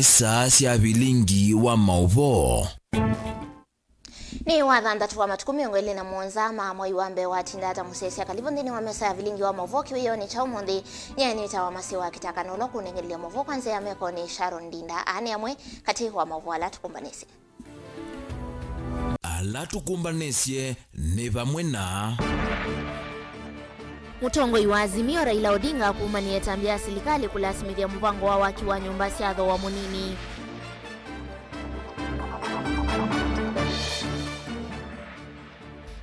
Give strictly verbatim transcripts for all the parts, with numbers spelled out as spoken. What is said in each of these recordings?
Saa sya vilingi wa maũvoo. Nĩ wathanthatũ wa matukũ mĩongo ĩlĩ na mũonza ma mwei wa mbee wa tindata mũsyaĩĩsya. Kalivu nthĩnĩ wa mesa ya vilingi wa maũvoo kĩwĩonĩ kya ũmũnthĩ. Nyie nĩtawa Masi wa Kitaka, na ũla ũkũnengelelya maũvoo kwa nzĩa ya meko nĩ Sharon Ndinda. Aa nĩ amwe katĩ wa maũvoo ala tũkũmbanĩsye. Ala tũkũmbanĩsye nĩ vamwe na. Mũtongoi wa Azimio Raila Odinga akumanĩa ĩtambya ya silikalĩ kũlasimĩthya mũvango wa waki wa nyũmba sya thooa mũnini.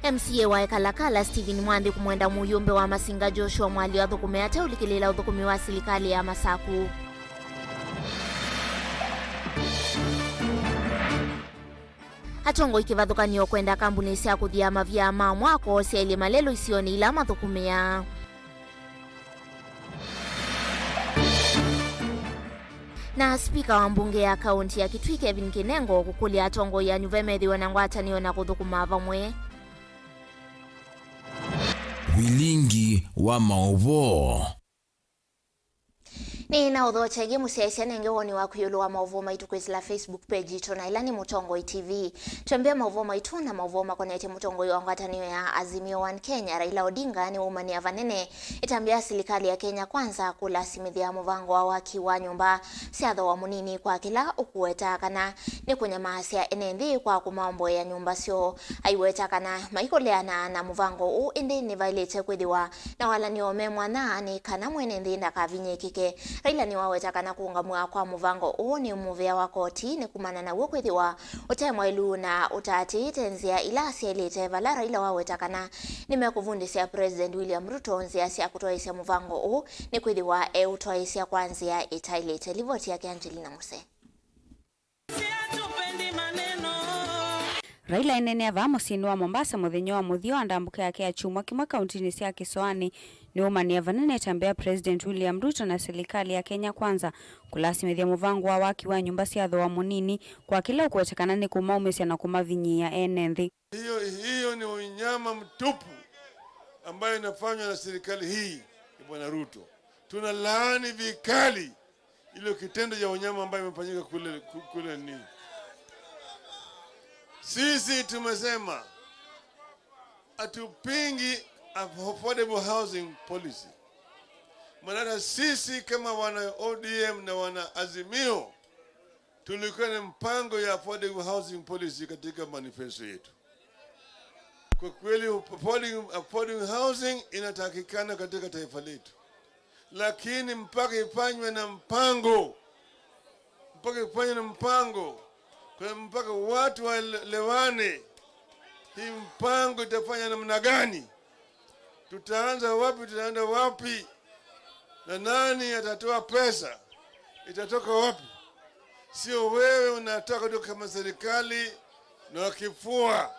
M C A wa Ekalakala Stephen Mwanthi kũmwenda mũyũmbe wa Masinga Joshua Mwalio athũkũme ate ũlikĩlĩĩla ũthũkũmi wa silikalĩ ya Masaku. Atongoi kĩvathũkany'o kwenda kambunĩ sya kũthia mavia ma mwako syaĩlye malelũ isionĩ ila mathũkũmĩaa. Na spika wa mbunge ya kaũnti ya Kitui Kevin Kinengo kũkũlya atongoi a nyuva methĩwe na ngwatanĩo na kũthũkũma vamwe. Vilingi wa maũvoo. Nĩ na ũthokya ĩngĩ mũsyaĩĩsya nenge woni waku ĩũlũ wa maũvoo maitũ kwĩsĩla Facebook page yitũ, na ĩla nĩ Mũtongoi T V. Twambĩe maũvoo maitũ na maũvoo makonetye mũtongoi wa ngwatanĩo ya Azimio One Kenya, Raila Odinga, nĩwaumanĩa vanene ĩtambya ya silikalĩ ya Kenya Kwanza kũlasimĩthya mũvango wa waki wa nyũmba sya thooa mũnini kwa kĩla ũkũweta kana nĩ kũnyamaasya ene nthĩ kwa kũmaomboea nyũmba syoo. Aiweta kana maikũleana na mũvango ũũ, ĩndĩ nĩvaĩlĩte kwĩthĩwa na walanĩo me mwanya nĩ kana mwene nthĩ ndakavinyĩĩkĩke. Raila nĩwaweta kana kũũngamw'a kwa mũvango ũũ nĩ mũvea wa koti nĩ kumana naw'o kwĩthĩwa ũte mwaĩlu na ũtaatĩĩte nzĩa ila syaĩlĩte, vala Raila waweta kana nĩmekũvundĩsya President William Ruto nzĩa sya kũtwaĩĩsya mũvango ũũ nĩkwĩthĩwa eũtwaĩĩsya kwa nzĩa ĩtaĩlĩte. Livoti yake Angelina Muse. Raila eneenea vaa mũsyĩnĩ wa Mombasa mũthenya wa mũthya wa ndambũka yake ya kyumwa kĩmwe kauntinĩ sya Kĩsoanĩ, nĩwaumanĩa vanene ĩtambya ya President William Ruto na silikalĩ ya Kenya Kwanza kũlasimĩthya mũvango wa waki wa nyũmba sya thooa mũnini kwa kĩla ũkũwetekana nĩ kũmaumĩsya na kũmavinyĩĩa ene nthĩ. Hiyo, hiyo ni unyama mtupu ambayo inafanywa na serikali hii ya Bwana Ruto. Tunalaani vikali ile kitendo ya unyama ambayo imefanyika kule, ku-, kule ni. Sisi tumesema hatupingi affordable housing policy. Maana hata sisi kama wana O D M na wana Azimio tulikuwa na mpango ya affordable housing policy katika manifesto yetu. Kwa kweli, affording, affording housing inatakikana katika taifa letu, lakini mpaka ifanywe na mpango, mpaka ifanywe na mpango, kwa mpaka watu waelewane, hii mpango itafanya namna gani? Tutaanza wapi? Tutaenda wapi? Na nani atatoa pesa? Itatoka wapi? Sio wewe unatoka tu kama serikali na kifua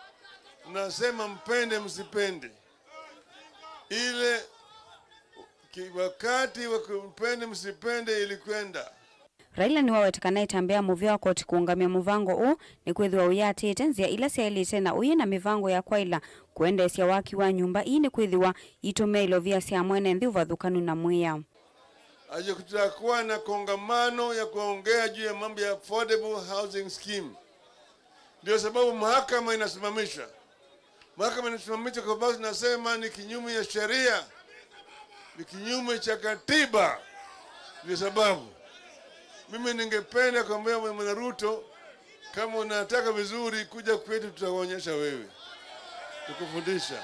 unasema mpende msipende. Ile ki-, wakati wa mpende msipende ilikwenda. Raila nĩwaweta kana ĩtambya ya mũvĩa wa koti kũũngamya mũvango ũũ nĩkwĩthĩwa ũyatĩĩte nzĩa ila syaĩlĩte na ũyĩ na mĩvango ya kwaĩla kũendeesya waki wa nyũmba ii nĩkwĩthĩwa itũmĩa ilovia sya mwene nthĩ ũvathũkanu na mwĩao. Aje kutakuwa na kongamano ya kuongea juu ya mambo ya affordable housing scheme. Ndio sababu mahakama inasimamisha. Mahakama inasimamisha kwa sababu inasema ni kinyume ya sheria, ni kinyume cha katiba. Ndio sababu mimi ningependa kuambia Bwana Ruto, kama unataka vizuri, kuja kwetu, tutakuonyesha wewe. Tukufundisha.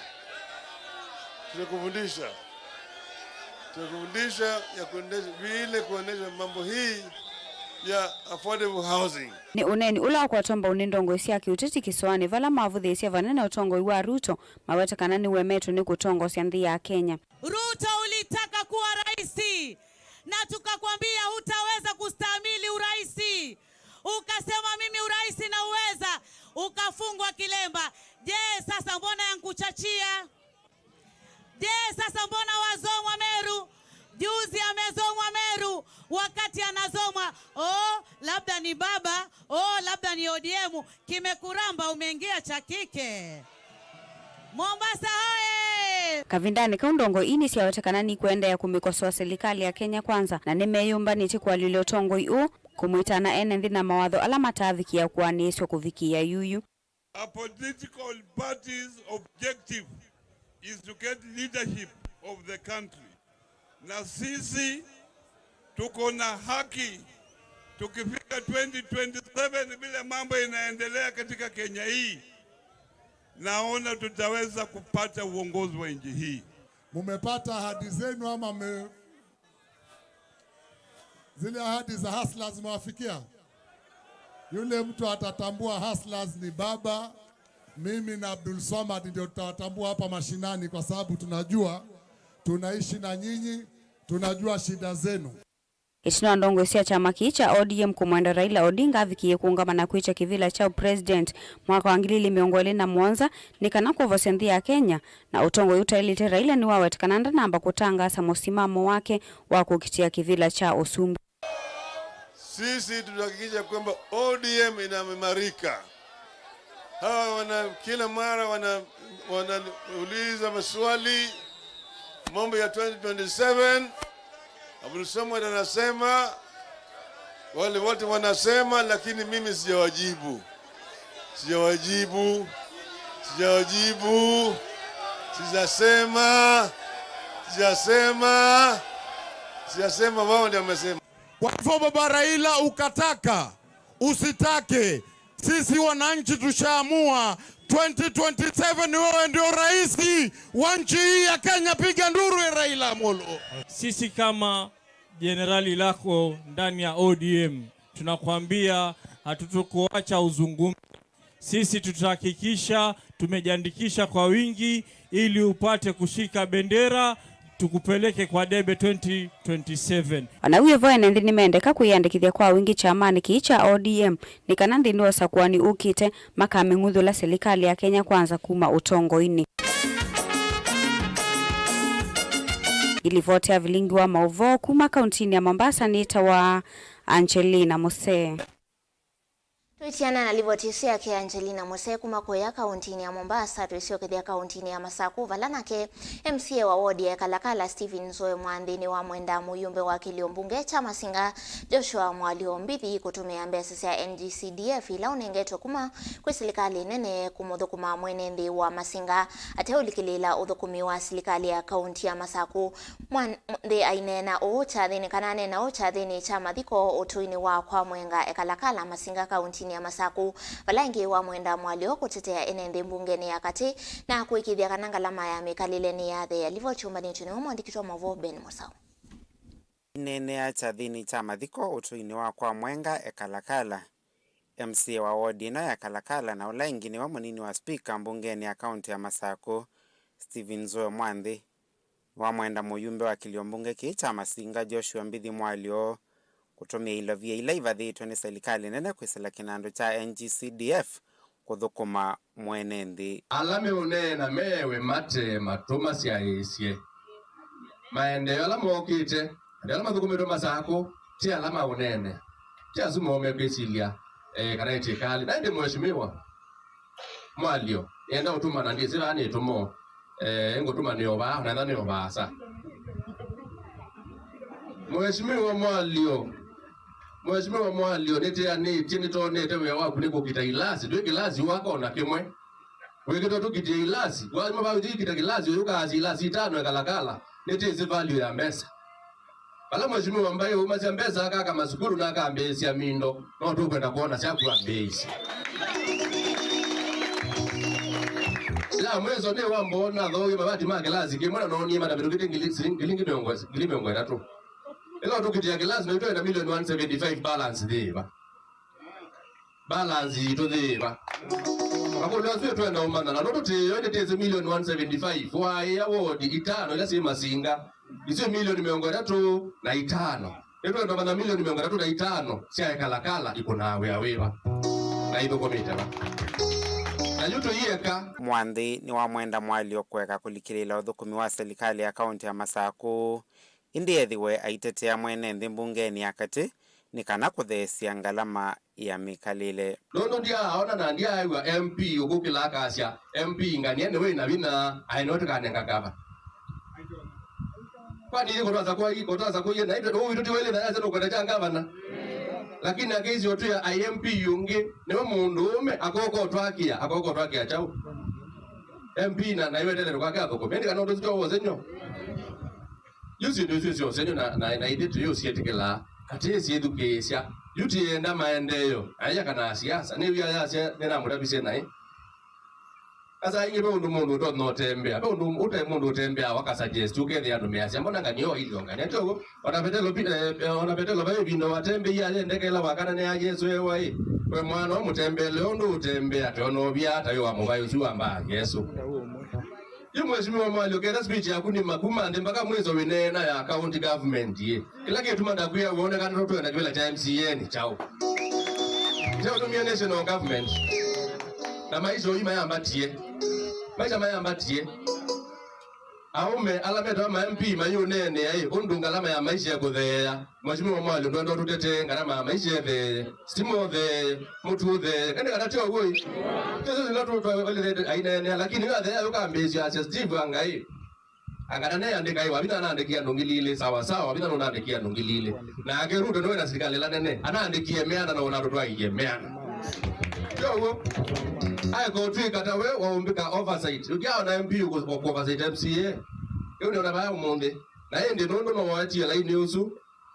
Tutakufundisha. Tutakufundisha ya kuendesha, vile kuendesha mambo hii ya affordable housing. Nĩ ũneeni ũla wakwatwa mbau nĩ ndongoi sya kĩũteti kĩsoanĩ vala mavũthĩĩsye vanene ũtongoi wa Ruto, maweta kana nĩwemetwe nĩ kũtongosya nthĩ ya Kenya. Ruto, ulitaka kuwa rais na tukakwambia hutaweza kustahimili urais. Ukasema, "Mimi urais nauweza," ukafungwa kilemba. Je, sasa mbona yankuchachia? Je, sasa mbona wazomwa Meru? Juzi amezomwa Meru, wakati anazomwa, oh, labda ni baba, oh, labda ni O D M. Kimekuramba, umeingia cha kike. Mombasa hoye! Kavindanĩ kau, ndongoi ii nĩsyawetekana nĩikũendeea kũmĩkosoa silikalĩ ya Kenya Kwanza, na nĩmeyũmbanĩtye kũalyũlya ũtongoi ũũ kũmwĩtana ene nthĩ na mawatho ala mataavikĩa kũanĩĩsw'a kũvikĩĩa yuyu. A political party's objective is to get leadership of the country. Na sisi tuko na haki, tukifika twenty twenty-seven, vile mambo inaendelea katika Kenya hii, naona tutaweza kupata uongozi wa nchi hii. Mumepata ahadi zenu ama me... zile ahadi za hustlers zimewafikia? Yule mtu atatambua hustlers ni baba, mimi na Abdul Swamad ndio tutawatambua hapa mashinani, kwa sababu tunajua tunaishi na nyinyi, tunajua shida zenu. Ĩtina wa ndongoi sya kyama kĩĩ kya O D M kũmwenda Raila Odinga avikĩie kũũngama na kwĩkya kĩvĩla kya ũpresident mwaka wa ngili ilĩ mĩongo ĩlĩ na mũonza nĩ kana kwovosya nthĩ ya Kenya, na ũtongoi ũtaĩlĩte Raila nĩwawetekana ndanamba kũtangaasa mũsimamo wake wa kũkitĩa kĩvĩla kya ũsumbĩ. Sisi tutahakikisha kwamba O D M inaimarika. Hawa wana kila mara wana wanauliza maswali mambo ya twenty twenty-seven. Abdul Samad anasema, wale wote wanasema, lakini mimi sijawajibu. Sijawajibu. Sijawajibu. Sijasema. Sijasema. Sijasema, wao ndio wamesema. Kwa hivyo, Baba Raila, ukataka usitake, sisi wananchi tushaamua, twenty twenty-seven wewe ndio rais wa nchi hii ya Kenya. Piga nduru ya Raila Amolo. Sisi kama jenerali lako ndani ya O D M tunakwambia hatutokuacha uzungumze. Sisi tutahakikisha tumejiandikisha kwa wingi ili upate kushika bendera tukupeleke kwa debe twenty twenty-seven. Ona wĩ vo, ene nthĩ nĩmendeka kwĩyandĩkĩthya kwa wingĩ kyamanĩ kĩĩ kya O D M nĩ kana nthĩnĩ wa ũsakũani ũkĩte makamĩng'uthũla silikalĩ ya Kenya Kwanza kuma ũtongoinĩ. Ĩlivoti ya vilingi wa maũvoo kuma kauntinĩ ya Mombasa nĩtawa Angelina Musee. Twĩtiana na livoti ĩsu yake Angelina Musee kuma kũya kauntinĩ ya Mombasa, twĩsyokethya kauntinĩ ya Masaku, vala nake M C A wa wodi ya Kalakala, Stephen Nzoe Mwanthi, nĩwamwenda mũyumbe wa kĩlio mbunge kya Masinga, Joshua Mwalio Mbithi, kũtũmĩa mbesa sya N G C D F ila ũnengetwe kuma kwĩ silikalĩ nene kũmũthũkũma mwene nthĩ wa Masinga ateũlikĩlĩĩla ũthũkũmi wa silikalĩ ya kaunti ya Masaku. Mwanthi aineena ũũ kyathĩnĩ, kana aneena ũũ kyathĩnĩ kya mathiko ũtũinĩ wa kwa Mwenga Ekalakala, Masinga, kauntinĩ ya Masaku, vala ĩngĩ wamwenda Mwalio kũtetea ene nthĩ mbungenĩ ya katĩ na kũĩkĩĩthya kana ngalama ya mĩkalĩle nĩyatheea. Livoti yũmbanĩtw'e nĩwe mwandĩki wa maũvoo Ben Mũsaũ. Aineenea kyathĩnĩ kya mathiko ũtũinĩ wa kwa Mwenga Ekalakala, M C A wa wodi ĩno ya Kalakala na ũla ĩngĩ nĩwe mũnini wa spika mbungenĩ ya kaunti ya Masaku, Stephen Nzoe Mwanthi, nĩwamwenda mũyumbe wa kĩlio mbunge kĩĩ kya Masinga, Joshua Mbithi Mwalio, kũtũmĩa ilovia ila ivathĩtwe nĩ silikalĩ nene kwĩsĩla kĩnandũ kya N G C D F kũthũkũma mwene nthĩ. Ala meũneena meewe mate matũ masyaĩĩsye. Maendeeo ala mokĩte, andũ ala mathũkũmĩtwe Masakũ, ti ala maũneenea, ti asu moo mekwĩsilya, eh, kana ĩtĩkalĩ. Na ĩndĩ Mheshimiwa Mwalio, nĩenda ũtũmana, ndyĩsĩ vaa nĩtũmo, eh, ngũtũmanĩa o vaa, na ethwa nĩ o vaasa. Mheshimiwa Mwalio, Mheshimiwa Mwalio, nĩtĩanĩtye, nĩtonete wĩa waku nĩ kũkita ilasi, ndwĩ kĩlasi waka ona kĩmwe. Wĩkĩtwe tũkitie ilasi, waima vau ũthi ũkita kĩlasi ũyũ ũkaasya ilasi itano Ekalakala, nĩtĩsĩ value ya mbesa. Vala Mheshimiwa Mbai aumasya mbesa akaka masukulu na akambĩĩsya mindo, no tũkwenda kwona syaku ambĩĩisye. Ya mwĩso nĩ wa mboo nathoie mavati ma kĩlasi kĩmwe na noonie matavĩtũkĩte ngili, silingi ngili mĩongo, ngili mĩongo ĩtatũ. Ĩla ũtũkitĩa kĩlasi na itwenda million one seventy-five balance yĩva? Balance yitũ yĩva? Makũlyo asu twenda ũmanya, na nũndũ tĩyo ĩndĩ tĩsĩ million one seventy-five, waaĩa wodi itano ila syĩ Masinga, isu milioni mĩongo ĩtatũ na itano. Nĩtwenda ũmanya milioni mĩongo ĩtatũ na itano sya Ekalakala ikũnaa wĩa wĩva? Na ithũkũmĩte va? Na yu tũieka. Mwanthi nĩwamwenda Mwalio kũeka kũlikĩlĩĩla ũthũkũmi wa silikalĩ ya kaunti ya Masakũ, ĩndĩ ethĩwe aitetea mwene nthĩ mbungenĩ ya katĩ nĩ kana kũtheesya ngalama ya mĩkalĩle. Nũndũ ndyaaona na ndyaaĩw'a M P ũkũkĩla akasya, M P ngania nĩwĩ na vinya, aĩ nĩwe tũkanenga ngavana. Kwani kũtwasa kwa, kũtwasa kũie na itwe ũu itũ tiwelĩ na yasya nũkwenda kya ngavana? Lakini akĩisye ũtwĩa I M P yũngĩ, nĩwe mũndũũme, akoka ũtwakĩa, akoka ũtwakĩa kyaũ? M P na, na iweteele kwake athũkũme. Ĩndĩ kana ũndũ ũsu tyo ũsenyo? Yu syĩndũ isu sya ũsenyo na, na, na ithyĩ tũyũsyĩtĩkĩlaa. Katĩ syĩthukĩĩsya. Yu tienda maendeeo. Aia kana siasa. Nĩ wia yasya, nĩnamũtavisye naĩ. Asa ingĩ ve ũndũ mũndũ ũtonya ũtembea. Ve ũndũ ũte mũndũ ũtembeaa wakasuggest ũkethĩa andũ measya, "Mbona ngania o ilio ngania?" Tyo w'o. Ona Petelo pi-, eh, eh, ona Petelo ve ĩvinda watembeie ayendekela wakana nĩ ya Yesũ ewa ĩ. We mwana ũmũtembeele ũndũ ũtembea, tũyona ũvya ata wĩ wa mũvaĩ ũsu wambaa Yesũ. Yu Mheshimiwa Mwali, ũketha speech yaku nĩ makuma nthĩ mpaka mwĩso wĩneena ya county government ĩ. Kĩla kĩtuma ndakwĩa wonekana tũtwenda kĩvĩla kya M C A nĩ kyaũ? Kyaũtũmie national government. Na maisha oyu mayambatie. Maisha mayambatie. Aũme ala metawa ma M P mayũneenea ĩ, ũndũ ngalama ya maisha ĩkũtheea. Mheshimiwa Mwali, ndwenda ũtũtetee ngalama ya maisha ĩtheee, sitima ũtheee, mũtu ũtheee. Ĩndĩ kana ti ũw'o ĩ? Tyo syo sila tũtwaĩlĩte aineenea, lakini yu atheea yũkambĩĩsya asya Steve Angai. Angana nĩandĩka ĩ, Wavinya anaandĩkie andũ ngili ilĩ, sawa sawa, Wavinya nũnaandĩkie andũ ngili ilĩ. Nake Ruto nĩwe na silikalĩ ĩla nene, anaandĩkie meana na ũnatũtwaĩie meana. Kyoguo, aeka ũtw'ĩka ta we waũmbĩka oversight. Ũkyaona M P ũkũ-, ũkũ oversight M C A. Ĩu nĩona vaya ũmũnthĩ. Na ĩndĩ nũndũ no waetie lainĩ ũsu,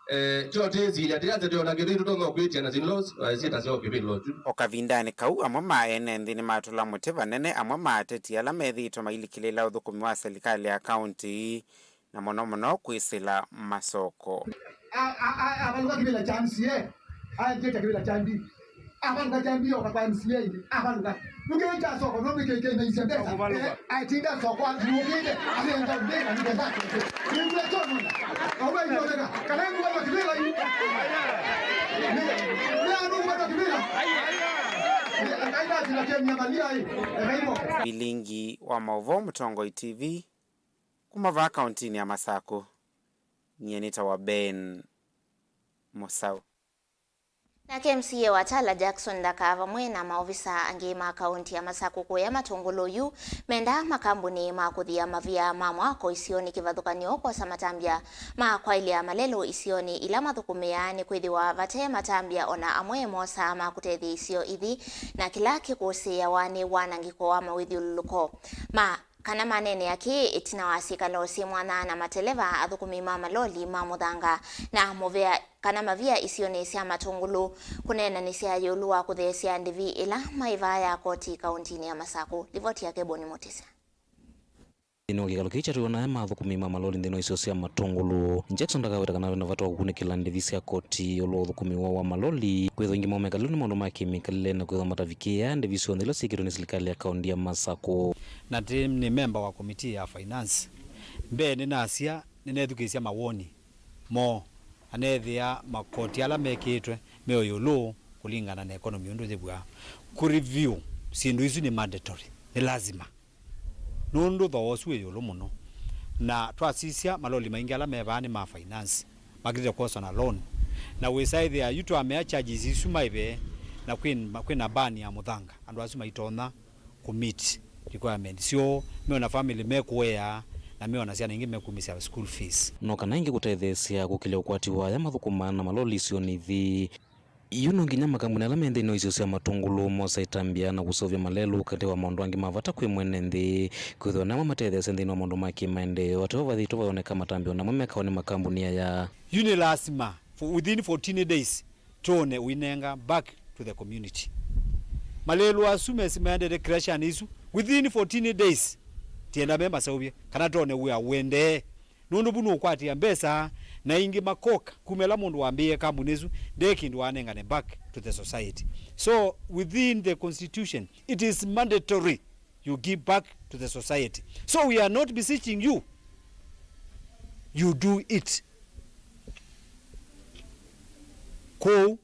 Eh, kyo tĩsilya tĩyasya tyo na kĩthĩi tũtonya kwĩtya na syĩndũ, eh, syĩtasya o kĩvĩlo tu. O kavindanĩ kau, amwe ma ene nthĩ nĩmatũla mũtĩ vanene amwe ma ateti ala methĩĩtwe mailikĩlĩĩla ũthũkũmi wa silikalĩ ya kaũntĩ, na mũno mũno kwĩsĩla masoko. A, a, a, avaluka kĩvĩla kya M C A, aendete kĩvĩla kya M P. Avaluka kya M P oka kwa M C A ĩngĩ. Avaluka. Nũkĩĩ kya soko, nũndũ kĩkĩnyaisya mbesa. Avaluka. Eh, aitinda soko, athũkĩte, alenga mbesa, nĩkenda soko. Nĩngũa kyo nũna. Awe nĩoneka. Kana ngũa na kĩvĩla yu. Nĩ, nĩ andũ ngũa na kĩvĩla. Nĩ, akaita ati na kenya malia ĩ. Eka imo. Vilingi wa maũvoo Mũtongoi T V, kuma vaa kaũntĩnĩ ya Masakũ. Nyie nĩtawa Ben Mũsaũ. Nake M C A wa Tala Jackson Ndaka vamwe na maovisa angĩ ma kaũnti ya Masakũ kũya Matũngũlũ yu mendaa makambuni ma kũthia mavia ma mwako isionĩ kĩvathũkany'o kwosa matambya ma kwaĩlya malelũ isionĩ ila mathũkũmĩaa, nĩkwĩthĩwa vate matambya ona amwe mosaa ma kũtethya isio ithi, na kĩla kĩkũsĩĩawa nĩ wanangĩko wa mawĩthyũlũlũko ma Kana maneenea kĩĩ ĩtina wa syĩkalo syĩ mwanya na mateleva, athũkũmi ma maloli ma mũthanga na mũvea kana mavia isionĩ sya Matũngũlũ kũneenanĩsya ĩũlũ wa kũtheesya ndĩvi ĩla maĩ vaa ya koti kaũntinĩ ya Masakũ. Livoti yake Boni Mũtĩsya. Nthĩnĩ wa kĩkalo kĩĩ kyatwĩwa naya ma athũkũmi ma maloli nthĩnĩ wa isio sya Matũngũlũ, Jackson ndakaweta kana ve na vata wa kũkunĩkĩla ndĩvi sya koti ĩũlũ wa ũthũkũmi woo wa maloli, kwĩthwa aingĩ moo mekalĩlwe nĩ maũndũ ma kĩmĩkalĩle na kwĩthwa matavikĩaa ndĩvi syonthe ila syĩkĩtwe nĩ silikalĩ ya kaũnti ya Masakũ. Na ti nĩ memba wa komitii ya finance. Mbee nĩnasya, nĩneethukĩĩsya mawoni moo, na neethĩa makoti ala mekĩĩtwe me o ĩũlũ kũlingana na economy ũndũ yĩvw'aa. Kũ review syĩndũ isu nĩ mandatory, nĩ lazima, nũndũ thooa ũsu wĩ ĩũlũ mũno. Na twasisya, maloli maingĩ ala me vaa nĩ ma finance, makĩlĩte kwoswa na loan. Na wĩsaĩthĩa yu twamea charges isu maĩve, na kwĩ, kwĩ na ban ya mũthanga, andũ asu maitonya kũ meet requirement syoo, meona family mekũea, na meona syana ingĩ mekumĩsya school fees. No kana ĩngĩ kũtetheesya kũkĩlya ũkwati wa aya mathũkũmaa na maloli isionĩ ithi, yu no nginya makambuni ala me nthĩnĩ wa isio sya Matũngũlũ mosa ĩtambya na kũseũvya malelũ katĩ wa maũndũ angĩ ma vata kwĩ mwene nthĩ, kwĩthĩwa namwe matetheesya nthĩnĩ wa maũndũ ma kĩmaendeeo, ateo vathĩtwe vayoneka matambya onamwe mekawa nĩ makambuni aya. Yu nĩ lasima, for, within fourteen days, twone ũinenga back to the community. Malelũ asu mesi maendete crashanĩ isu, within fourteen days, tienda me maseũvye, kana twone wĩa ũendee. Nũndũ vu nũkwatĩa mbesa, na ingĩ makoka, kuma ĩla mũndũ wambĩĩe kambuni ĩsu, nde kĩndũ wanengane back to the society. So, within the constitution, it is mandatory you give back to the society. So we are not beseeching you, you do it. Kũu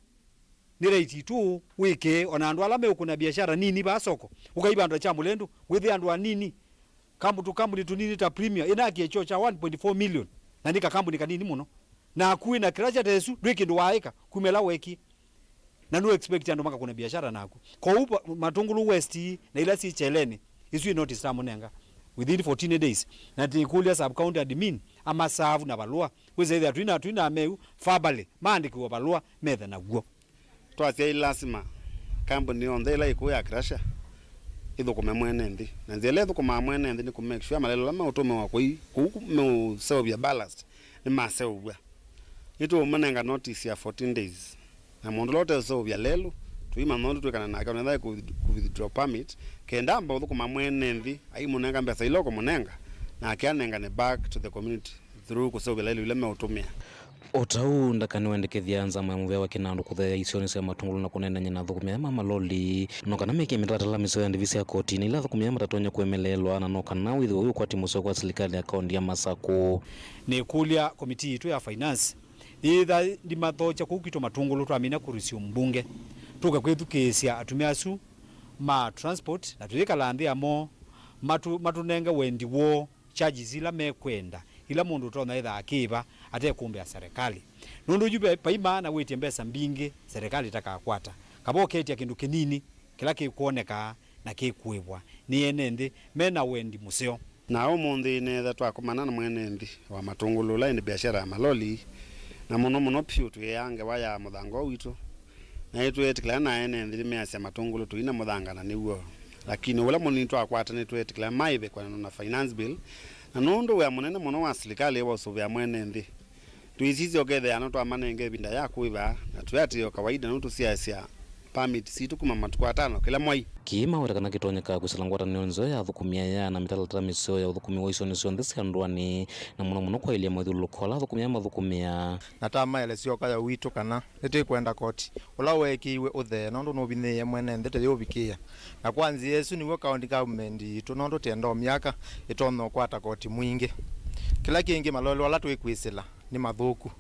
nĩ right itũ wĩke, ona andũ ala meũkũna biashara nini vaa soko, ũkaiva andũ kya mũlendo, wĩthĩa andũ anini, kambu-, tũkambuni tũnini ta Premier, ĩnakie kyoo kya one point four million, na nĩ kakambuni kanini mũno. Naku wĩna crusher ta ĩsu, ndwĩ kĩndũ waaĩka kuma ĩla weekie. Na nũ expect andũ makakũna biashara naku. Kwoou pa-, Matũngũlũ West na ila syĩ kyeleni, isu ĩ notice tamũnenga within fourteen days. Na tĩkũlya sub county admin amasavu na valũa. Wĩsa ĩthĩa twina, twina meu, verbally, maandĩkĩwe valũa, methe naw'o. twasya ĩ lasima kambuni yonthe ĩla ĩkũũ ya crusher ĩthũkũme mwene nthĩ. Na nzĩa ĩla ĩthũkũmaa mwene nthĩ nĩ kũ make sure malelũ ala meũtũmĩwa kũi kũu meũseũvya ballast nĩmaseũvw'a. Nĩtũũmanenga notice ya fourteen days. Na mũndũ ũla ũteũseũvya lelũ, tũimanya ũndũ twĩkana nake, onetha kũ withdraw permit, kenda amba ũthũkũma mwene nthĩ, aimũnenga mbesa ila ũkũmũnenga, nake anengane back to the community through kũseũvya lelũ ila meũtũmĩa. O ta ũu, ndaka nĩwendekethya nzama ya mũvea wa kĩnandũ kũtheea isionĩ sya Matũngũlũ na kũneenany'a na athũkũmi aya ma maloli, no kana meke mĩtalatala mĩseo ya ndivi sya kotinĩ ila athũkũmi aya matatonya kũemeleelwa, na no kana wĩthĩwe wĩ ũkwati mũseo kwa silikalĩ ya kaũnti ya Masakũ. Nĩkũlya komitii yitũ ya finance yĩtha ndimathokya kũu kwitũ Matũngũlũ twamina kũrusya mbunge, tũke kwĩthukĩĩsya atumĩa asu ma transport, na tũyĩkala nthĩ amo matu-, matũnenge wendi woo, charges ila mekwenda, ila mũndũ ũtonya ĩtha akĩĩva atekũmbĩa serikali. Nũndũ yu ve-, vai maana wĩtye mbesa mbingĩ serikali ĩtakakwata, kava ũketya kĩndũ kĩnini kĩla kĩkwoneka na kĩkũĩvwa nĩ ene nthĩ me na wendi mũseo. Na ũmũnthĩ nĩetha twakomana na mwene nthĩ wa Matũngũlũ ũla ĩndĩ biashara ya maloli, na mũno mũno piũ twĩaa ngewa ya mũthanga ũũ witũ, na nĩtweetĩkĩlana na ene nthĩ nĩmeasya Matũngũlũ tũina mũthanga na nĩw'o. Lakini ũla mũnini twakwata nĩtweetĩkĩlana maĩve kũenana na finance bill, na nũndũ wĩa mũnene mũno wa silikalĩ waũsũvĩa mwene nthĩ, twĩsisya ũkethĩa no twamanenge ĩvinda ya kũĩva na twĩatĩĩa o kawaida nũndũ tũsyaĩsya permit sitũ kuma matukũ atano kĩla mwai. Kĩĩ maweta kana kĩtonyeka kwĩsĩla ngwatanĩo nzeo ya athũkũmi aya na mĩtalatala mĩseo ya ũthũkũmi wa isionĩ syonthe sya ndũanĩ, na mũno mũno kwaĩlya mathyũlũlũko ala athũkũmi aya mathũkũmĩaa. Na tamaelesya ũka ya witũ kana nĩtwĩkwenda koti ũla weekĩiwe ũthee nũndũ nũvinyĩĩe mwene nthĩ tũyĩũvikĩĩa. Na kwa nzĩa ĩsu nĩw'o county government yitũ nũndũ tĩenda o myaka ĩtonya ũkwata koti mwingĩ. Kĩla kĩngĩ maloli ala twĩkwĩsĩla nĩ mathũku.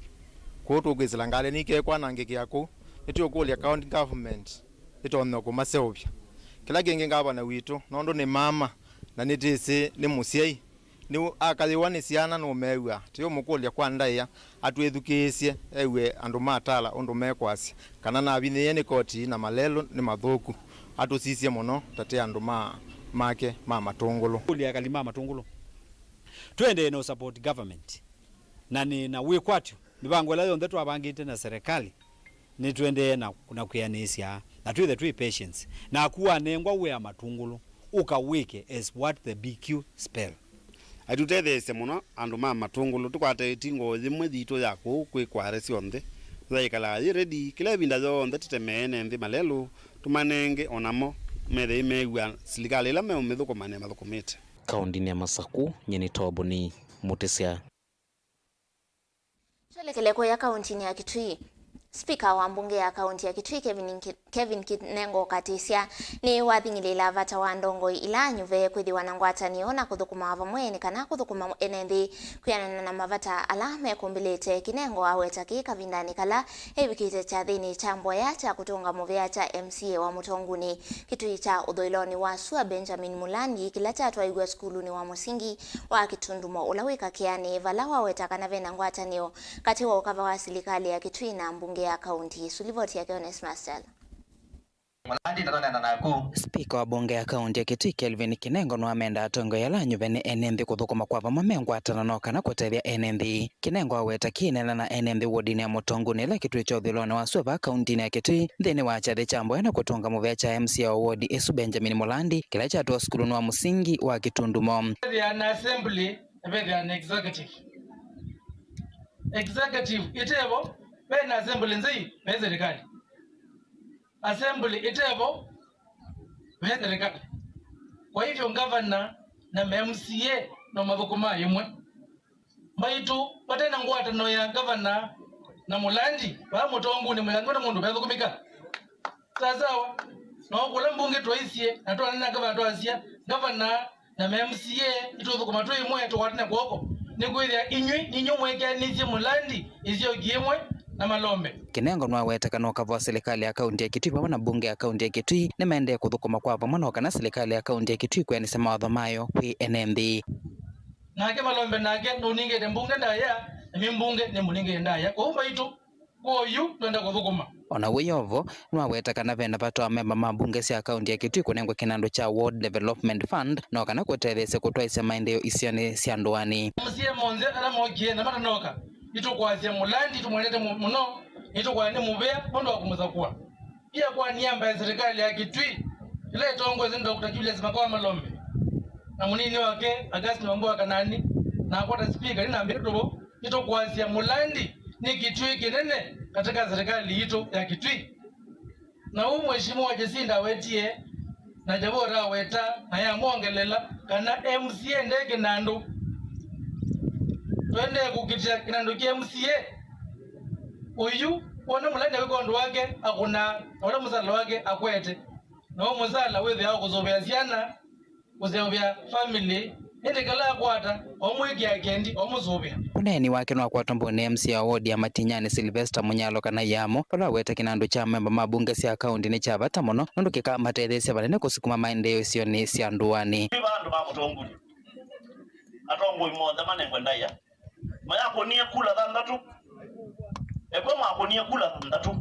Kwoou tũkwĩsĩla ngalĩ nĩikekwanangĩkĩa kũu, nĩtũkũlya county government ĩtonya kũmaseũvya. Kĩla kĩngĩ ngavana witũ, nũndũ nĩ mama na nĩtĩsĩ nĩ mũsyai, nĩ akayĩwa nĩ syana nũmew'a, tũyũmũkũlya kwa ndaĩa atwĩthukĩĩsye ew'e andũ ma Tala ũndũ mekwasya, kana navinyĩĩe nĩ koti na malelũ nĩ mathũku, atũsisye mũno ta tĩ andũ ma make ma Matũngũlũ. Kũlya ekali ma Matũngũlũ, tũendee na ũ support government. Na nĩ na wĩkwatyo, mĩvango ĩla yonthe twavangĩte na serikali, nĩtũendee na, na kwĩanĩsya, na twĩthe twĩ patience. Naku wanengwa wĩa Matũngũlũ, ũka wĩke as what the B Q spell. Atũtetheesye mũno andũ ma Matũngũlũ, tũkwate ĩtingo yĩmwe yitũ ya kũu kwĩ kware syonthe. Yaĩkalaa yĩ ready, kĩla ĩvinda yonthe tũtemee ene nthĩ malelũ, tũmanenge o namo, methei meew'a silikalĩ ĩla meũmĩthũkũma nĩmathũkũmĩte. Kaũntinĩ ya Masakũ, nyie nĩ Toboni Mũtĩsya. Twelekele kũya kaũntinĩ ya Kitui. Spika wa mbunge ya kaũnti ya Kitui, Kevin Ki-, Kevin Kinengo Katisya, nĩwathing'ĩlĩĩla vata wa ndongoi ila anyuve kwĩthĩwa na ngwatanĩo na kũthũkũma vamwe nĩ kana kũthũkũma ene nthĩ kwĩanana na mavata ala mekũmbĩlĩte. Kinengo aweta kĩĩ kavindanĩ kala evikĩte kyathĩnĩ kya mboya kya kũtũnga mũvea kya M C A wa Mũtongunĩ Kitui kya ũthũĩlonĩ wa sua, Benjamin Mulandi, kĩla kyatwaiw'e sukulunĩ wa mũsingi wa Kitundumo ũla wĩ Kakeanĩ, vala waweta kana ve na ngwatanĩo katĩ wa ũkava wa silikalĩ ya Kitui na mbunge ya kaũnti ĩsu. Livoti yake Onesmus Chalo. Mulandi, ndatwanena naku. Spika wa mbunge ya kaũnti ya Kitui, Kelvin Kinengo, nĩwamenda atongoi ala anyuve nĩ ene nthĩ kũthũkũma kwa vamwe me ngwatanĩo no kana kũtethya ene nthĩ. Kinengo aweta kĩĩ eneenana na ene nthĩ wodinĩ ya Mũtongunĩ ĩla Kitui kya ũthũĩlonĩ wa sua vaa kaũntinĩ ya Kitui nthĩnĩ wa kyathĩ kya mboya na kũtũnga mũvea kya M C A wa wodi ĩsu, Benjamin Mulandi, kĩla kyatũwa sukulunĩ wa mũsingi wa Kitundumo. Vethĩaa na assembly na vethĩaa na executive. Executive ĩtevo, ve na assembly nzei, ve serikali. Assembly ĩtevo, ve serikali. Kwa hivyo, ngavana na ma M C A no mathũkũmaa ĩmwe. Maitũ, vate na ngwatanĩo ya ngavana na Mulandi, vaa Mũtongunĩ Mũlang'o na mũndũ vethũkũmĩka. Sawa sawa. No kũla mbunge twaisye, na twanena ngavana twasya, ngavana na ma M C A, nĩtũthũkũma twĩ ĩmwe, tũkwatane kw'oko. Nĩkwĩthĩa inyw'ĩ, ninyw'ĩ mwĩkeanĩsye Mulandi ĩsyoki ĩmwe na malombe. Kinengo nĩwaweta kana ũkava wa silikalĩ ya kaũnti ya Kitui vamwe na mbunge ya kaũnti ya Kitui nĩmaendee kũthũkũma kwa vamwe no kana silikalĩ ya kaũnti ya Kitui kwĩanĩsya mawatho mayo kwĩ ene nthĩ. Nake Malombe nake nũningĩte mbunge ndaĩa, na mi mbunge nĩmũningĩte ndaĩa. Kwoou maitũ, kwoyu twenda kũthũkũma. O na wĩ o vo, nĩwaweta kana ve na vata wa amemba ma mbunge sya kaũnti ya Kitui kũnengwa kĩnandũ kya Ward Development Fund no kana kũtetheesya kũtwaĩsya maendeeo isionĩ sya ndũanĩ. M C A monthe ala mokie na matanoka, nĩtũkwasya Mulandi, tũmwendete mu-, mũno, nĩtũkwaya nĩ mũvea nũndũ wa kũmũsakũa. Pia kwa niamba ya serikali ya Kitui, ĩla ĩtongoesye nĩ Doctor Julius Makawa Malombe na mũnini wake Augustine Wambua Kanani, nakwa ta speaker, nĩnambĩte tũvũ nĩtũkwasya Mulandi nĩ Kitui kĩnene katika serikali yitũ ya Kitui. Na ũu Mheshimiwa Jacinta awetie, na Jabora aweta, na yamwongelela kana M C A nde kĩnandũ. Twendee kũkitĩa kĩnandũ kya M C A. Ũyu, wona Mulandi awĩka ũndũ wake, akũnaa, na ũla mũsala wake akwete. Na ũu mũsala wĩthĩawa kũsũvĩa syana, kũseũvya family, ĩndĩ kĩla akwata, omwĩkĩa kendi, omũsũvĩa. Ũneeni wake nĩwakwatwa mbũnĩ M C A wa wodi ya Matinyani, Sylvester Munyalo kana Yamo, vala aweta kĩnandũ kya amemba ma mbunge sya kaũnti nĩ kya vata mũno, nũndũ kĩkamatetheesya vanene kũsukuma maendeeo isionĩ sya ndũanĩ. Nĩ vandũ va mũtongoi. Atongoi monthe manengwe ndaĩa. Mayakũnie kula thanthatũ. Ekwe mwakũnie kula thanthatũ.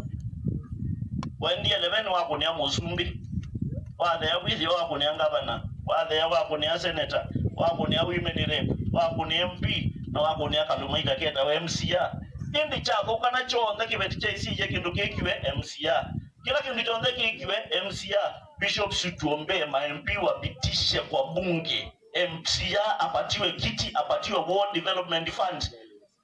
Waendie leveni wakũnĩa mũsumbĩ. Wathea wĩthĩo wakũnĩa ngavana. Wathea wakũnĩa seneta. Wakũnĩa women rep. Wakũnĩa M P. Na wakũnĩa kalũmaita ketawe M C A. Ĩndĩ kyathũkana kyonthe kĩveti kyaisisye kĩndũ kĩkiwe M C A. Kĩla kĩndũ kyonthe kĩkiwe M C A. Bishop, situombee ma M P wapitishe kwa bunge. M C A apatiwe kiti, apatiwe Ward Development Fund.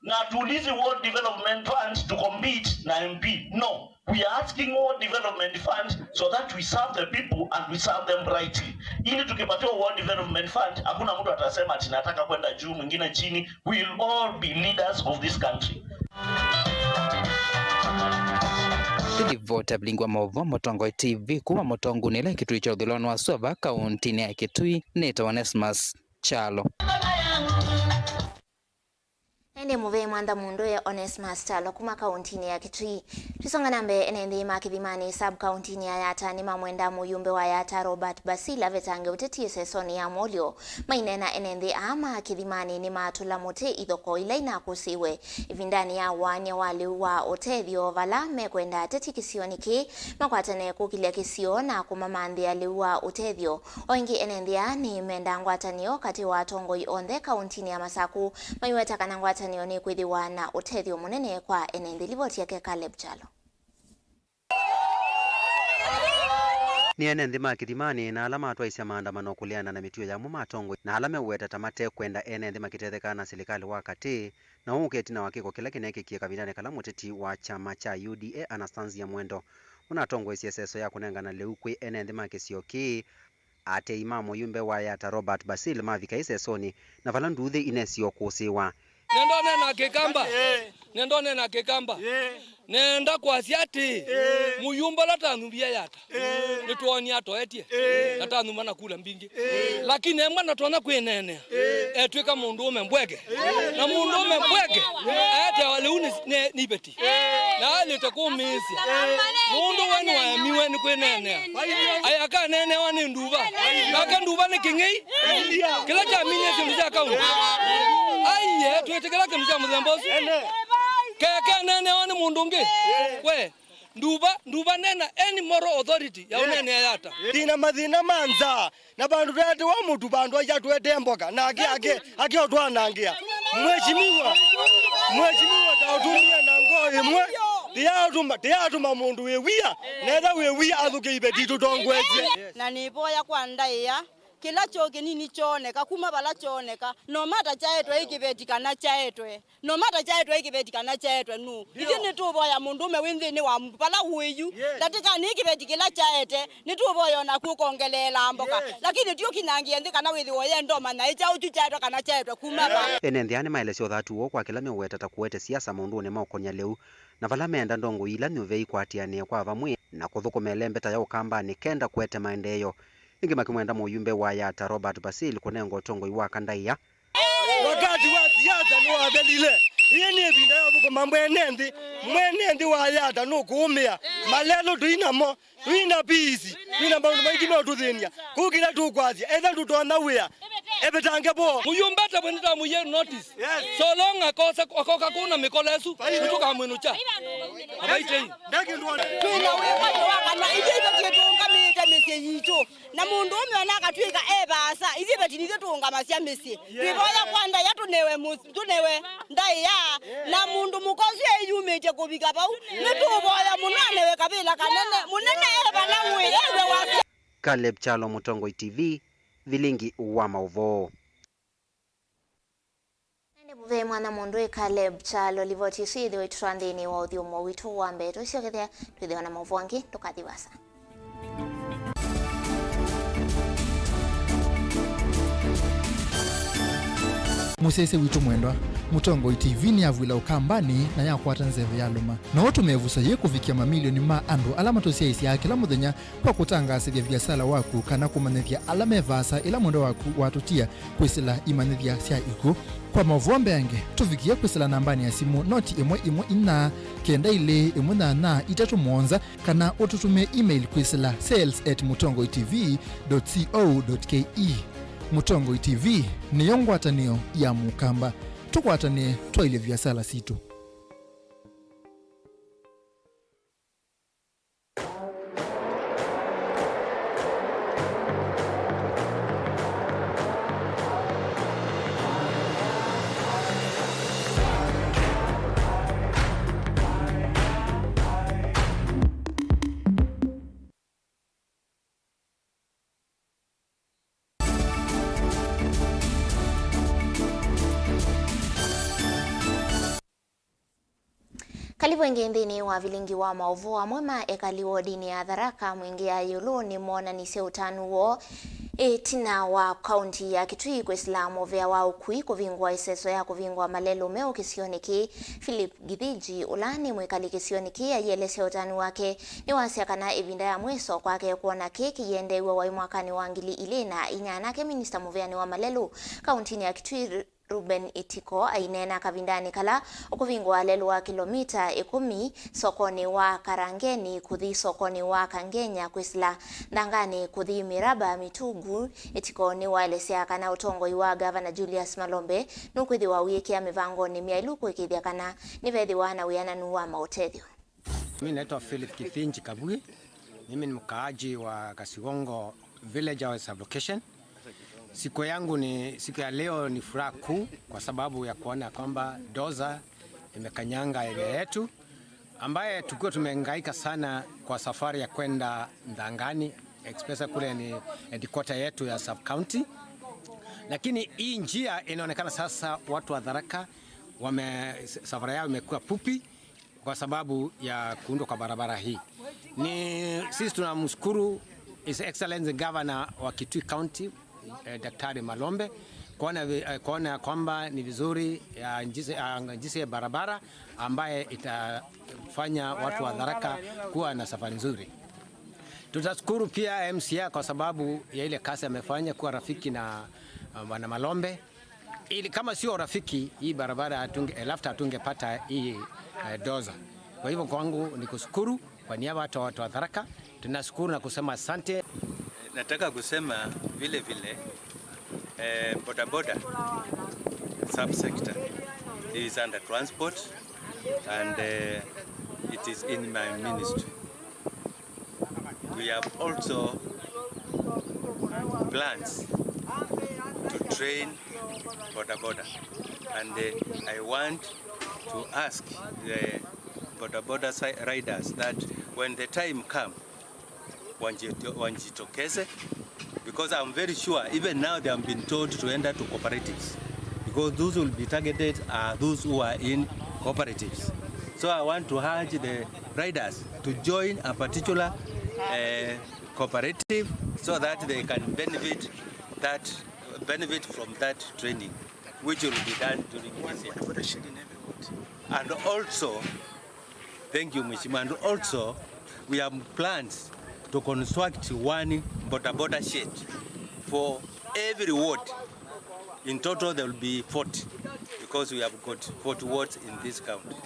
Na hatuulizi Ward Development Fund to compete na M P. No, we are asking Ward Development Fund so that we serve the people and we serve them rightly. Ili tukipatiwa Ward Development Fund, hakuna mtu atasema ati nataka kwenda juu, mwingine chini. We will all be leaders of this country. Nĩ livoti ya Vilingi wa Maũvoo, Mũtongoi T V, kuma Mũtongunĩ ĩla Kitui kya ũthũĩlonĩ wa sua va kaũntinĩ ya Kitui, nĩtawa Onesmus Kyalo. Ĩndĩ mũvea mwantha mũndũ e Onesmus Kyalo kuma kaũntinĩ ya Kitui. Tũisonga na mbee, ene nthĩ ma Kĩthimanĩ sub kaũntinĩ ya Yatta nĩmamwenda mũyumbe wa Yatta Robert Basil avetange ũteti ĩsesonĩ ya Molyo. Maineena, ene nthĩ aa ma Kĩthimanĩ nĩmatũla mũtĩ ithokoo ila inakũsĩĩwe ĩvindanĩ ya waany'a wa lĩu wa ũtethyo, vala mekwenda ateti kĩsionĩ kĩĩ makwatane kũkilya kĩsio na kũmamanthĩa lĩu wa ũtethyo. O ĩngĩ, ene nthĩ aa nĩmendaa ngwatanĩo katĩ wa atongoi onthe kaũntinĩ ya Masaku, maiweta kana ngwatanĩo nĩkwĩthĩwa na ũtethyo mũnene kwa ene nthĩ. Livoti yake Caleb Kyalo. Nĩ ene nthĩ ma Kĩthimanĩ na ala matwaisye maandamano kũleana na mĩtuo ya amwe ma atongoi na ala meũweta ta matekwenda ene nthĩ makĩtetheka na silikalĩ wa katĩ, na ũũ ũke ĩtina wa kĩko kĩla kĩneekĩkie kavindanĩ kala mũteti wa kyama kya U D A Anastasia Mwendo ũnatongoesye ĩseso ya kũnengana lĩu kwĩ ene nthĩ ma kĩsio kĩĩ, atei ma mũyumbe wa Yatta Robert Basil mavika ĩsesonĩ, na vala nduuthĩ inesie o kũsĩĩwa. Nenda ũneena Kĩkamba. Nenda ũneena Kĩkamba. Nenda kwasya atĩ, mũyumbe ũla tanyuvie Yatta, nĩtwoonie atoetye, na tanyuva na kula mbingĩ. Lakini embwa ndatonya kwĩneenea, etw'ĩka mũndũũme mbweke. Na mũndũũme mbweke aeteawa lĩu nĩ, nĩ, nĩ iveti. Na alĩte kũmĩĩsya. Nũndũ we nĩwaemiwe nĩ kwĩneenea. Ai, akaneenewa nĩ nduva. Nake nduva nĩ kĩng'ei. Kĩla kyaminie syĩndũ sya kaunti. Aiye, twĩtĩkĩla kĩndũ kya mũthemba ũsu. Kekeneenewa nĩ mũndũ ũngĩ. We, nduva, nduva nena any moral authority ya ũneenea Yatta. Twĩna mathĩna ma nzaa. Na vandũ twetewa mũtu, vandũ aisya twete mboka, na akĩ, akĩ, akĩ ũtwanangĩa. Mheshimiwa, mheshimiwa, ta ũtumie na ngoo ĩmwe, tĩyatũma, tĩyatũma mũndũ wĩ wia, na etha wĩ wia athũke iveti tũtongoesye. Na nĩvoya kwa ndaĩa, kĩla kyoo kĩnini kyooneka, kuma vala kyooneka, no matter kyaetwe ĩ kĩveti kana kyaetwe. No matter kyaetwe ĩ kĩveti kana kyaetwe nũũ. Ithyĩ nĩtũũvoya mũndũũme wĩ nthĩnĩ wa vala ũĩ yu. Ndatĩkanĩ ĩ kĩveti kĩla kyaete, nĩtũũvoya o naku ũkongeleelaa mboka. Lakini ti ũkinangĩe nthĩ kana wĩthĩwe ũyenda ũmanya ĩ kyaũ kyu kyaetwe kana kyaetwe kuma va. Ene nthĩ aa nĩmaelesya ũthatu woo kwa kĩla meũweta ta kũete siasa maũndũnĩ ma ũkonya lĩu, na vala meenda ndongoi ila nyuve ikwatĩanĩe kwa vamwe na kũthũkũma ĩlembeta ya Ũkambanĩ kenda kũete maendeeo. Ĩngĩ makĩmwenda mũyumbe wa Yatta Robert Basil kũnengwa ũtongoi wa kandaĩa. Wakati wa siasa nĩwathelile. Ĩĩ nĩ ĩvinda ya ũthũkũma mwene nthĩ. Mwene nthĩ wa Yatta nũkũũmĩa. Malelũ tũi namo. Tũi na peace. Tũi na maũndũ maingĩ meũtũthĩny'a. Kũu kĩla tũkwasya, etha ndũtonya wĩa, evetange vo. Mũyumbe ata we nĩtamũie notice? So long akosa, akoka kũna mĩkola ĩsu, nĩtũkamwĩnũkya. Abaitei. Twĩna wĩkwatyo wa kana ithyĩ itũtũngamĩte mĩsyĩ yitũ. Na mũndũũme ona akatw'ĩka e vaasa, ithyĩ veti nithyĩ tũũngamasya mĩsyĩ. Twĩvoya kwa ndaĩa tũnewe mũs-, tũnewe ndaĩa. Na mũndũ mũka ũsu eyumĩtye kũvika vau, nĩtũũvoya mũno anewe Avĩla kanene, mũnene e vala wĩ, ewe wasya. Caleb Kyalo, Mũtongoi T V, vilingi wa maũvoo. Nende mũvee mwana mũndũ ĩ Caleb Kyalo, livoti ĩsu yĩthĩwa ĩtũtwaa nthĩnĩ wa ũthyũmũo witũ wa mbee. Tũisyokethya twĩthĩwa na maũvoo angĩ, ndũkathi vasa. Mũsyaĩĩsya witũ mwendwa, Mũtongoi T V nĩyavw'ĩla Ũkambanĩ na yakwata nzeve yalũma. No ũtũme ĩvuso yĩĩ kũvikĩa mamilioni ma andũ ala matũsyaĩĩsyaa kĩla mũthenya kwa kũtangaasĩthya viasala waku kana kũmanyĩthya ala me vaasa ĩla mwendwa waku watũtia kwĩsĩla imanyĩthya sya ikw'ũ. Kwa maũvoo mbeange, tũvikĩe kwĩsĩla nambanĩ ya simũ noti ĩmwe ĩmwe inya kenda ilĩ ĩmwe nyanya itatũ mũonza, kana ũtũtũmĩe email kwĩsĩla sales at mũtongoi T V dot co dot K E. Mũtongoi T V nĩyo ngwatanĩo ya Mũkamba. Tũkwatanĩe twaĩlye viasala sitũ. Kalĩvu ĩngĩ nthĩnĩ wa vilingi wa maũvoo. Amwe ma ekali wodinĩ ya Tharaka Mwingĩ ya ĩũlũ nĩmoonanisye ũtanu woo ĩtina wa kaunti ya Kitui kwĩsĩla mũvea wa ũkui kũvingũa ĩseso ya kũvingũa malelũ meũ kĩsionĩ kĩĩ. Philip Githiji, ũla nĩ mwĩkali kĩsionĩ kĩĩ, aielesya ũtanu wake. Nĩwasya kana ĩvinda ya mwĩso kwake kwona kĩĩ kĩiendeew'a waĩ mwakanĩ wa ngili ilĩ na inya, nake minista mũveanĩ wa malelũ kauntinĩ ya Kitui, Reuben Etiko, aineena kavindanĩ kala ũkũvingũa lelũ wa kĩlomita ĩkũmi sokonĩ wa Karangeni kũthi sokonĩ wa Kangenya kwĩsĩla Ndanganĩ kũthi Miraba Mitugu. Etiko nĩwaelesya kana ũtongoi wa Gavana Julius Malombe nũkwĩthĩwa ũyĩkĩa mĩvangonĩ myaĩlu kũĩkĩĩthya kana nĩvethĩwa na wĩananu wa maũtethyo. Mimi naitwa Philip Kithinji Kabui. Mimi ni mkaaji wa Kasigongo Village au Sublocation. Siku yangu ni, siku ya leo ni furaha kuu kwa sababu ya kuona kwamba dozer imekanyanga area yetu, ambaye tukiwa tumehangaika sana kwa safari ya kwenda Ndangani, especially kule ni headquarter yetu ya sub county. Lakini hii njia inaonekana sasa watu wa Tharaka wame, safari yao imekuwa fupi kwa sababu ya kuundwa kwa barabara hii. Ni sisi tunamshukuru His Excellency Governor wa Kitui County, eh, Daktari Malombe, kuona vi-, eh, kuona kwamba ni vizuri ya jinsi, ya jinsi ya barabara ambaye itafanya watu wa Tharaka kuwa na safari nzuri. Tutashukuru pia M C A kwa sababu ya ile kazi amefanya kuwa rafiki na, uh, Bwana Malombe. Ili kama sio rafiki, hii barabara hatunge-, eh, Lafta hatungepata hii, eh, dozer. Kwa hivyo kwangu ni kushukuru kwa niaba ya watu wa Tharaka, tunashukuru na kusema asante. Nataka kusema vile vile, eh, bodaboda subsector is under transport and, eh, it is in my ministry. We have also plans to train boda boda, and, uh, I want to ask the boda boda si-, riders that when the time come, wanjito-, wanjitokeze, because I'm very sure even now they have been told to enter to cooperatives, because those will be targeted are those who are in cooperatives. So I want to urge the riders to join a particular, uh, cooperative so that they can benefit that, benefit from that training which will be done during this year. And also, thank you, Mheshimiwa. And also, we have plans to construct one boda boda shed for every ward. In total, there will be forty, because we have got forty wards in this county.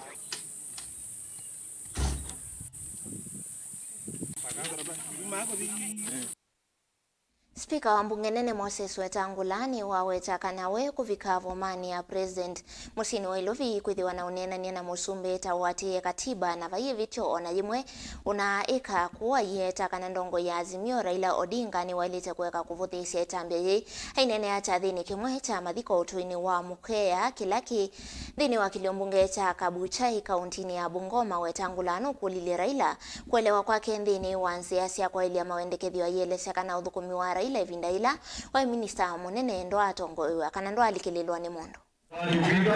Spika wa mbunge nene Moses Wetangula nĩwaweta kana we kũvika vomanĩ ya President mũsyĩnĩ wa Ilovi kwĩthĩwa na ũneenany'a na mũsumbĩ ta ũatĩĩe katiba na vai ĩvĩtyo ona yĩmwe ũnaaĩka. Kũu aieta kana ndongoi ya Azimio Raila Odinga nĩwaĩlĩte kũeka kũvũthĩĩsya ĩtambya yĩĩ. Aineenea kyathĩnĩ kĩmwe kya mathiko ũtũinĩ wa Mũkea kĩla kĩ nthĩnĩ wa kĩlio mbunge kya Kabuchai kauntinĩ ya Bungoma, Wetangula nũkũlilye Raila kũelewa kwake nthĩnĩ wa nzĩa sya kwaĩlya mawendekethyo, aielesya kana ũthũkũmi wa Raila ĩvinda yĩla waĩ minista mũnene ndwaatongoew'a kana ndwaalikĩlĩlwa nĩ mũndũ. Wajibika,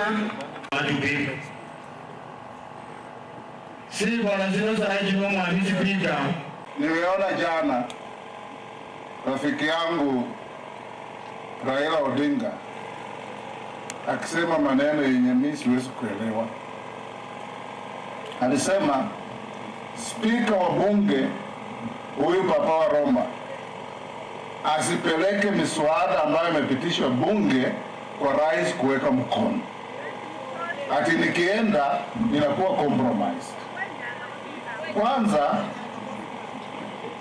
wajibika. Si kwa lazima saa hii, Mheshimiwa Spika. Nimeona jana rafiki yangu Raila Odinga akisema maneno yenye mimi siwezi kuelewa. Alisema spika wa bunge huyu Papa wa Roma asipeleke miswada ambayo imepitishwa bunge kwa rais kuweka mkono. Ati nikienda inakuwa compromised. Kwanza,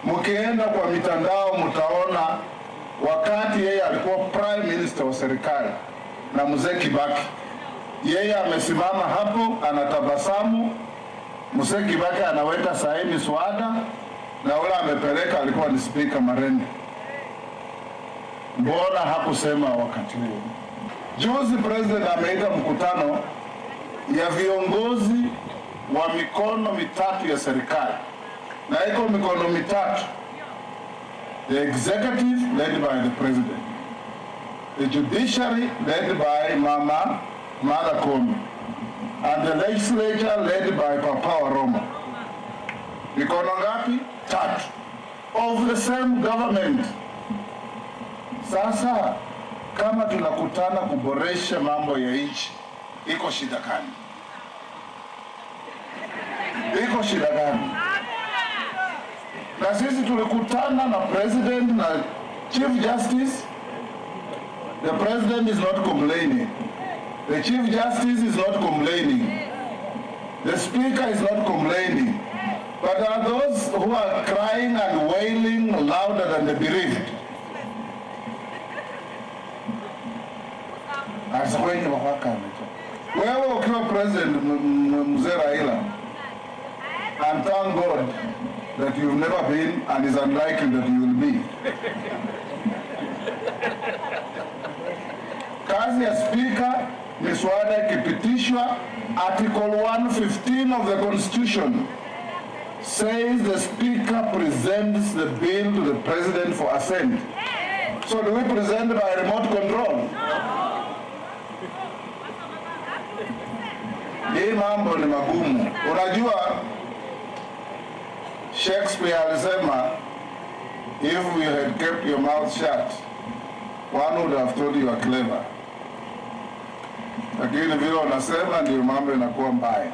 mkienda kwa mitandao mtaona wakati yeye alikuwa prime minister wa serikali na mzee Kibaki, yeye amesimama hapo anatabasamu, mzee Kibaki anaweka saini miswada, na ule amepeleka alikuwa ni spika Marende. Mbona hakusema wakati huo? Juzi president ameita mkutano ya viongozi wa mikono mitatu ya serikali, na iko mikono mitatu: the executive led by the president, the judiciary led by Mama Martha Koome, and the legislature led by Papa wa Roma. Mikono ngapi? Tatu. Of the same government. Sasa, kama tunakutana kuboresha mambo ya nchi, iko shida gani? Iko shida gani? Na sisi tulikutana na president na Chief Justice. The president is not complaining. The Chief Justice is not complaining. The speaker is not complaining. But are those who are crying and wailing louder than the bereaved? Asikwenye wakwakana. Wewe ukiwa president, m- m- mzee Raila, and thank God that you've never been and is unlikely that you will be. Kazi ya speaker, miswada ikipitishwa, article one fifteen of the constitution says the speaker presents the bill to the president for assent. So do we present by remote control? Hii mambo ni magumu. Unajua, Shakespeare alisema, if you had kept your mouth shut, one would have thought you are clever. Lakini vile unasema ndio mambo inakuwa mbaya.